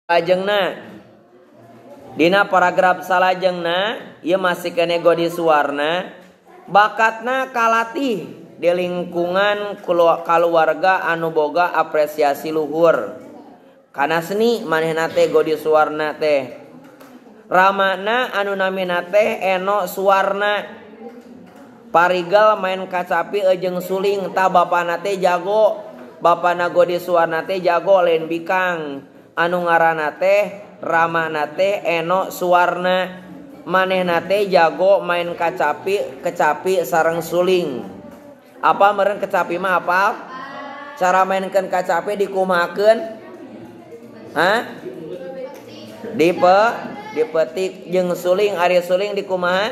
Salajengna dina paragraf salajengna ieu masih kene Godi Suwarna bakatna kalatih di lingkungan kaluarga anu boga apresiasi luhur kana seni manehna teh Godi Suwarna teh. Ramana anu namina teh Eno Suwarna parigal main kacapi jeung suling ta bapana teh jago, bapana Godi Suwarna teh jago lain bikang. Anu ngaranna teh ramana teh Eno Suwarna manehna teh jago main kacapi, kecapi sareng suling. Apa meureun kecapi mah apa? Cara mainkeun kacapi dikumahakeun? Hah? Dipetik jeung suling, ari suling dikumaha?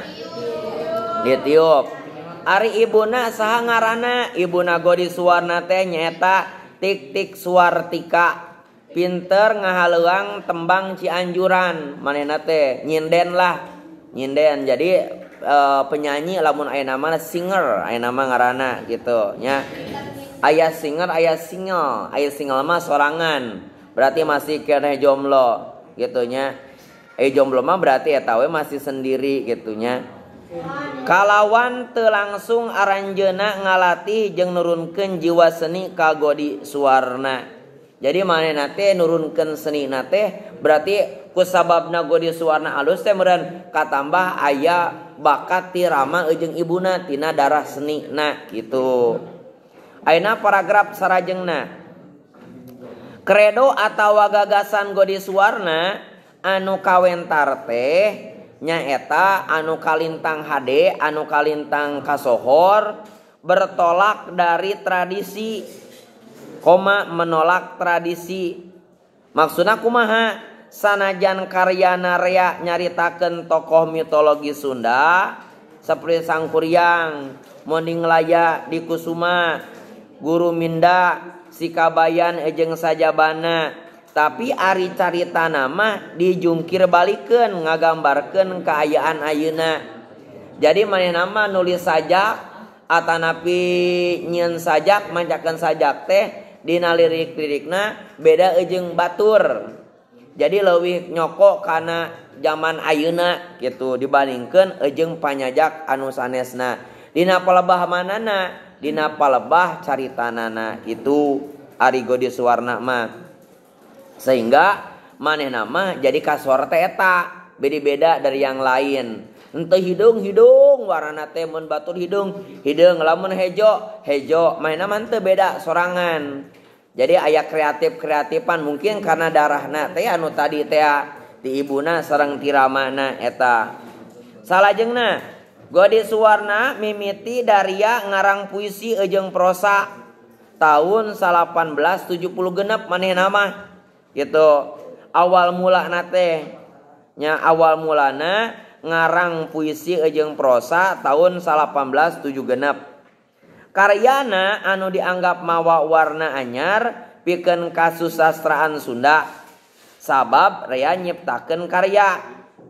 Ditiup. Ari ibuna saha ngaranna? Ibuna Godi Suwarna teh nyaeta Tik Tik Suartika. Pinter ngahaleuang tembang Cianjuran manehna teh nyinden lah, nyinden. Jadi penyanyi lamun aya nama singer, aya nama ngaranna gitu nya. Aya singer, aya single, aya single mah sorangan. Berarti masih keneh jomblo gitu nya. Jomblo mah berarti eta we masih sendiri gitu nya. Kalawan teu langsung aranjeuna ngalatih jeung nurunkeun jiwa seni ka Godi Suwarna. Jadi manehna teh nurunkeun seni na teh berarti kusababna Godi Suwarna alus teh meureun katambah aya bakat ti rama jeung ibuna tina darah seni na gitu. Ayeuna paragraf sarajengna. Kredo atawa gagasan Godi Suwarna anu kawentar teh nyaeta anu kalintang hade, anu kalintang kasohor bertolak dari tradisi, koma menolak tradisi. Maksudna kumaha? Sanajan karyana rea nyaritakeun tokoh mitologi Sunda seperti Sangkuriang, Monding Laya di Kusuma, Guru Minda, Sikabayan jeung Sajabana, tapi ari caritana mah dijungkir balikeun ngagambarkeun kaayaan ayeuna. Jadi manehna mah nulis sajak atanapi nyieun sajak, mancakeun sajak teh dina lirik-lirikna beda jeung batur. Jadi leuwih nyoko kana zaman ayeuna gitu dibandingkeun jeung panyajak anu sanesna. Dina palebah manana? Dina palebah caritanana itu ari Godi Suwarna mah. Sehingga manehna mah jadi kasor teh eta beda-beda dari yang lain. Henteu hidung-hidung warna teh mun batur hidung, hideung lamun hejo, hejo. Manehna mah henteu beda sorangan. Jadi aya kreatif-kreatifan mungkin karena darahna teh anu tadi teh ti ibuna sareng ti ramana eta. Salajengna Godi Suwarna mimiti daria ngarang puisi jeung prosa tahun 1876 manehna mah gitu. Awal mulana teh nya awal mulana ngarang puisi jeung prosa tahun 1876. Karyana anu dianggap mawa warna anyar pikeun kasusastraan Sunda sabab rea nyiptakeun karya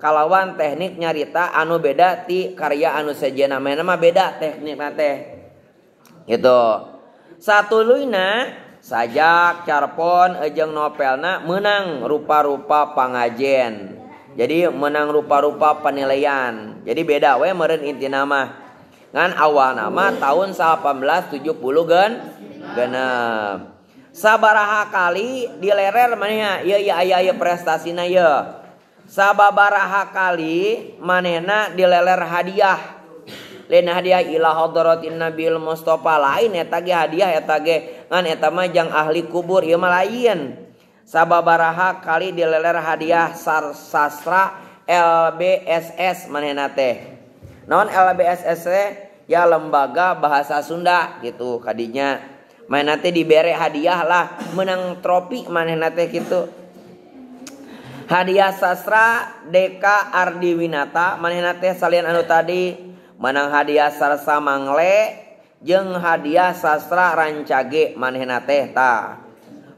kalawan teknik nyarita anu beda ti karya anu sejenna. Manehna mah beda teknikna teh gitu. Satuluyna sajak, carpon jeung novelna meunang rupa-rupa pangajen. Jadi menang rupa-rupa penilaian. Jadi beda we meureun intina mah. Ngan awal nama tahun 1870 genep. Sabaraha kali dilerer manehna ieu ieu aya ieu prestasina ieu. Sababaraha kali manehna dileler hadiah. Lain hadiah ila hadratin Nabil Mustafa lain eta ge hadiah eta ge ngan eta mah jang ahli kubur ieu mah lain. Sababaraha kali dileler hadiah sastra LBSS manehna teh. Naon LBSS teh? Ya Lembaga Bahasa Sunda gitu kadinya. Manehna teh dibere hadiah lah, menang trofi manehna teh gitu. Hadiah sastra DK Ardiwinata manehna teh salian anu tadi menang hadiah Sarsa Mangle jeung hadiah sastra Rancage manehna teh ta.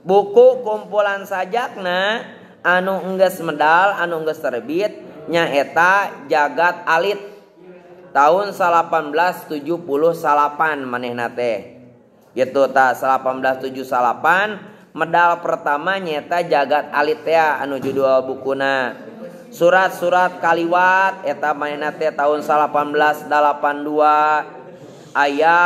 Buku kumpulan sajakna anu enggeus medal anu enggeus terbit nyaeta Jagat Alit tahun 1878 manehna teh. Gitu ta 1878 Medal pertama nyata Jagat Alit teh anu judul bukuna. Surat-surat kaliwat eta manehna teh tahun 1882. Aya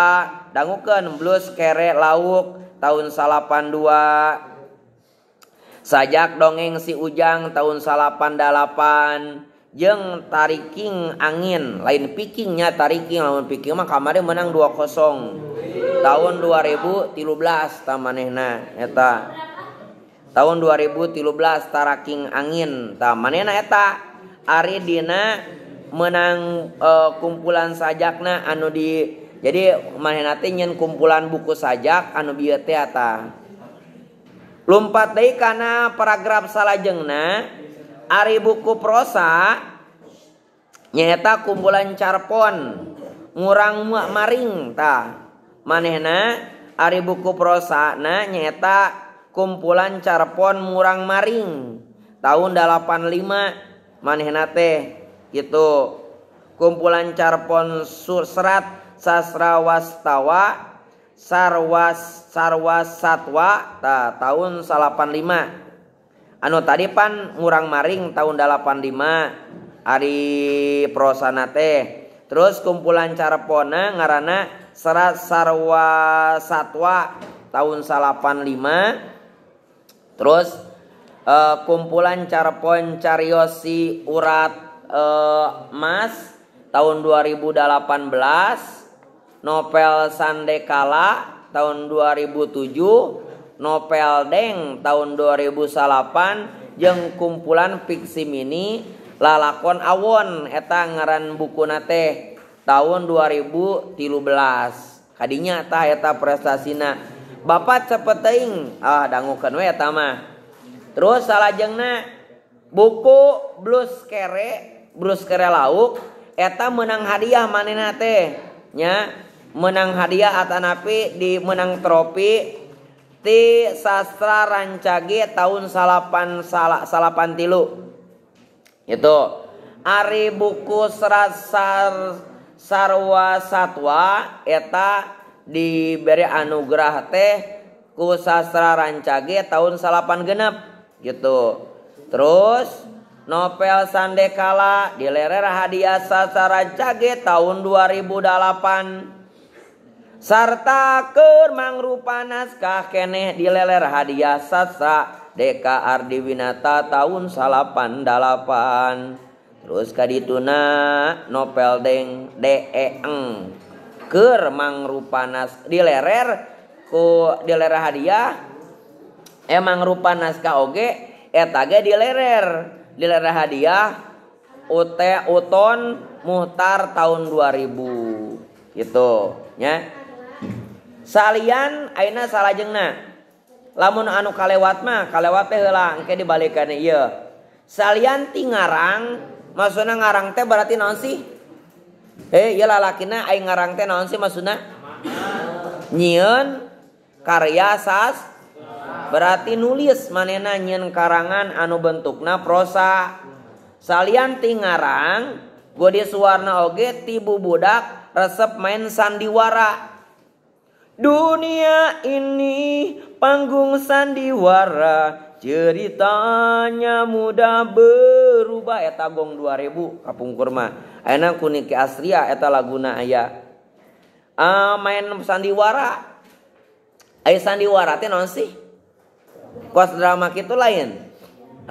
dangukeun Blues Kere Lauk tahun 82. Sajak Dongeng Si Ujang tahun 88. Jeung Tariking Angin, lain pikingnya tariking, lamun piking mah kamari menang 2-0 tahun 2013 ta manehna eta. Tahun 2013 Taraking Angin ta manehna eta. Ari dina menang kumpulan sajakna anu di jadi manehna teh nyeun kumpulan buku sajak anu bieu teh eta. Lumpat deui kana paragraf salajengna. Ari buku prosa nyaeta kumpulan carpon ngurang maring tah manehna. Ari buku prosa na nyaeta kumpulan carpon murang maring tahun 85 manehna teh gitu. Kumpulan carpon serat sasrawastawa sarwas sarwas satwa tah tahun 85. Anu tadi pan ngurang maring tahun 85 ari prosana teh. Terus kumpulan carpona ngaranna Serat Sarwa Satwa tahun 85. Terus kumpulan carpon Cariosi Urat Mas tahun 2018. Novel Sandekala tahun 2007. Novel Deng tahun 2008 jeung kumpulan fiksi mini Lalakon Awon eta ngaran bukuna teh tahun 2013. Kadinya tah eta prestasina. Bapak cepet teuing, ah dangukeun we eta mah. Terus salajengna buku Blues Kere Lauk eta menang hadiah manehna teh nya, menang hadiah atanapi di menang trofi ti sastra rancage tahun 83. Itu ari buku serat sarwa satwa eta diberi anugerah teh ku sastra rancage tahun 86 gitu. Terus novel Sandekala dilerer hadiah sastra rancage tahun 2008. Sarta keur mangrupa naskah keneh dileler hadiah sastra Deka Ardiwinata tahun 88. Terus kadituna novel Deng Deeng keur mangrupa naskah dilerer ku dilerer hadiah emang rupa naskah oge eta ge dilerer hadiah UT Uton Muhtar tahun 2000 gitu nya. Salian ayeuna salajengna lamun anu kalewat mah kalewat teh heula engke dibalikan ieu. Salian ti ngarang, maksudna ngarang teh berarti naon sih? Ieu lalakina aing ngarang teh naon sih maksudna? Nyieun karya sas berarti nulis manehna nyieun karangan anu bentukna prosa. Salian ti ngarang, Godi Suwarna oge ti bubudak resep main sandiwara. Dunia ini panggung sandiwara, ceritanya mudah berubah. Eta gong 2000 kapungkur mah. Ayeuna ku Niki Astria eta laguna aya. Main sandiwara. Aya sandiwara teh naon sih? Kos drama kitu lain.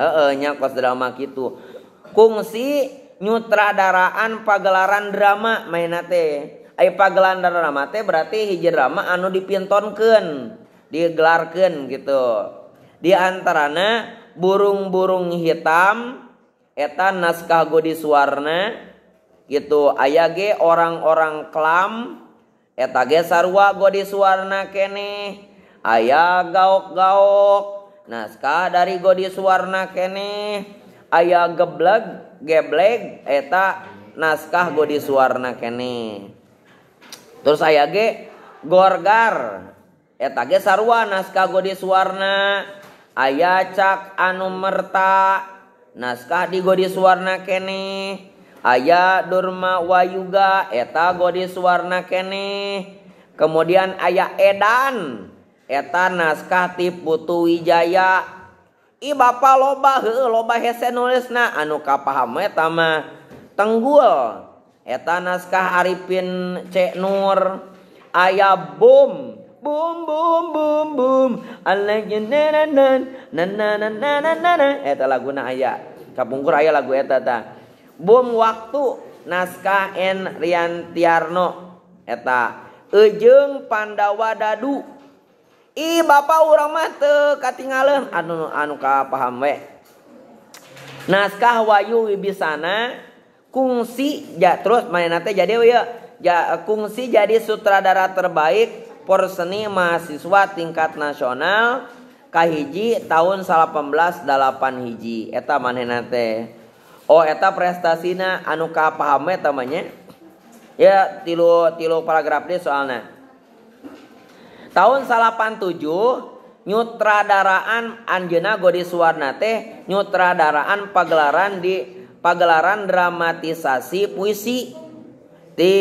Heeh nya kos drama kitu. Kungsi nyutradaraan pagelaran drama mainna teh. Ai pagelaran drama teh berarti hiji drama anu dipintonkeun, digelarkeun gitu. Di antarana Burung-burung Hitam eta naskah Godi Suwarna gitu. Aya ge Orang-orang Kelam eta ge sarua Godi Suwarna keneh. Aya Gaok-gaok naskah dari Godi Suwarna keneh. Aya Gebleg Gebleg eta naskah Godi Suwarna keneh. Terus aya ge Gorgar eta ge sarua naskah Godi Suwarna. Aya Cak Anu Merta naskah di Godi Suwarna keneh. Aya Durma Wayuga eta Godi Suwarna keneh. Kemudian aya Edan Eta naskah ti Putu Wijaya. Ih bapa loba heueuh loba hese nulisna anu kapaham eta mah. Tenggul eta naskah Arifin C Nur. Aya bom boom boom boom boom na eta laguna aya kapungkur aya lagu eta ta. Bom waktu naskah N Riantiarno eta. Ejeung Pandawa Dadu. Ih bapak urang mah teu katingaleun anu kapaham we. Naskah Wayu Wibisana kungsi ja terus manehna teh jadi we ja kungsi jadi sutradara terbaik Porseni mahasiswa tingkat nasional kahiji tahun 1981 eta manehna teh. Oh eta prestasina anu kapaham we tamanya. Ya tilu paragraf deui soalna. Tahun 87 nyutradaraan anjeunna Godi Suwarna teh nyutradaraan pagelaran di pagelaran dramatisasi puisi di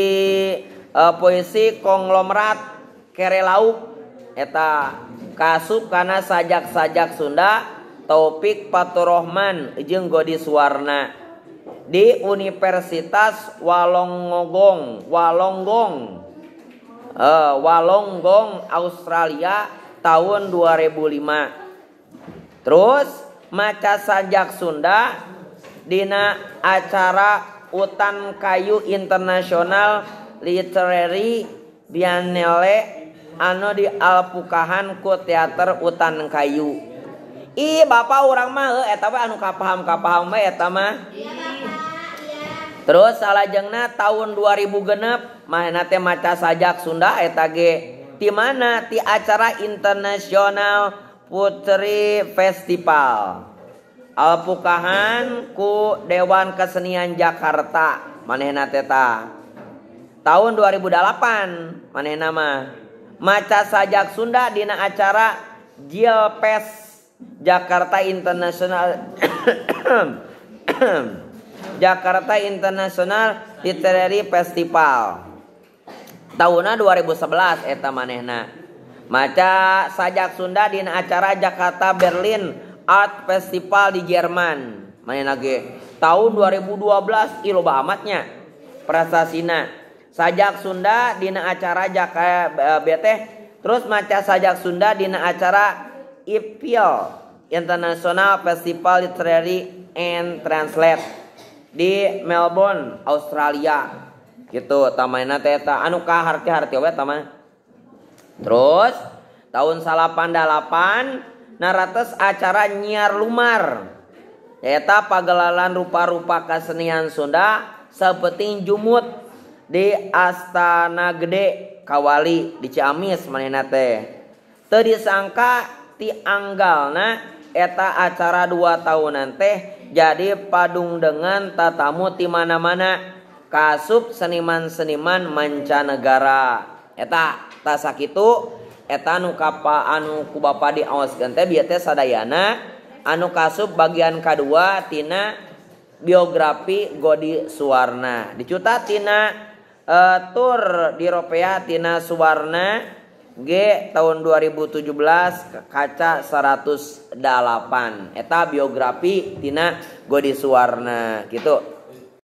puisi konglomerat Kere Lauk eta kasup kana sajak-sajak Sunda Taufik Faturrahman jeung Godi Suwarna di Universitas Wollongong Australia tahun 2005. Terus maca sajak Sunda dina acara Utan Kayu International Literary Biennale anu di Alpukahan ku Teater Utan Kayu. Ih bapak urang mah eta we anu kapaham-kapaham we eta mah. Iya bapak, iya. Terus salajengna tahun 2006 manehna teh maca sajak Sunda eta ge. Di mana? Di acara International Putri Festival Alpukahan ku Dewan Kesenian Jakarta manehna teh ta. Tahun 2008 manehna mah maca sajak Sunda dina acara Jilpes Jakarta International Jakarta International Literary Festival tahunna 2011 eta manehna. Maca sajak Sunda dina acara Jakarta Berlin Art Festival di Jerman manehna ge. Tahun 2012 ih loba amatnya prestasina. Sajak Sunda dina acara Jakarta BT terus maca sajak Sunda dina acara IPIL International Festival Literary and Translate di Melbourne, Australia. Gitu tamaina teh eta anu kaharti-harti we tama. Terus tahun 88 narates acara Nyiar Lumar. Eta pagelaran rupa-rupa kesenian Sunda sapeting jumut di Astana Gede Kawali di Ciamis manehna teh. Teu disangka ti anggalna eta acara 2 tahunan teh jadi padung dengan tatamu ti mana-mana kasup seniman-seniman mancanegara. Eta tasakitu eta anu kapa anu ku bapa diaoskeun teh bieu teh sadayana anu kasup bagian kadua tina biografi Godi Suwarna. Dicuta tina tur di Ropea tina Suwarna G tahun 2017 kaca 108 eta biografi tina Godi Suwarna gitu.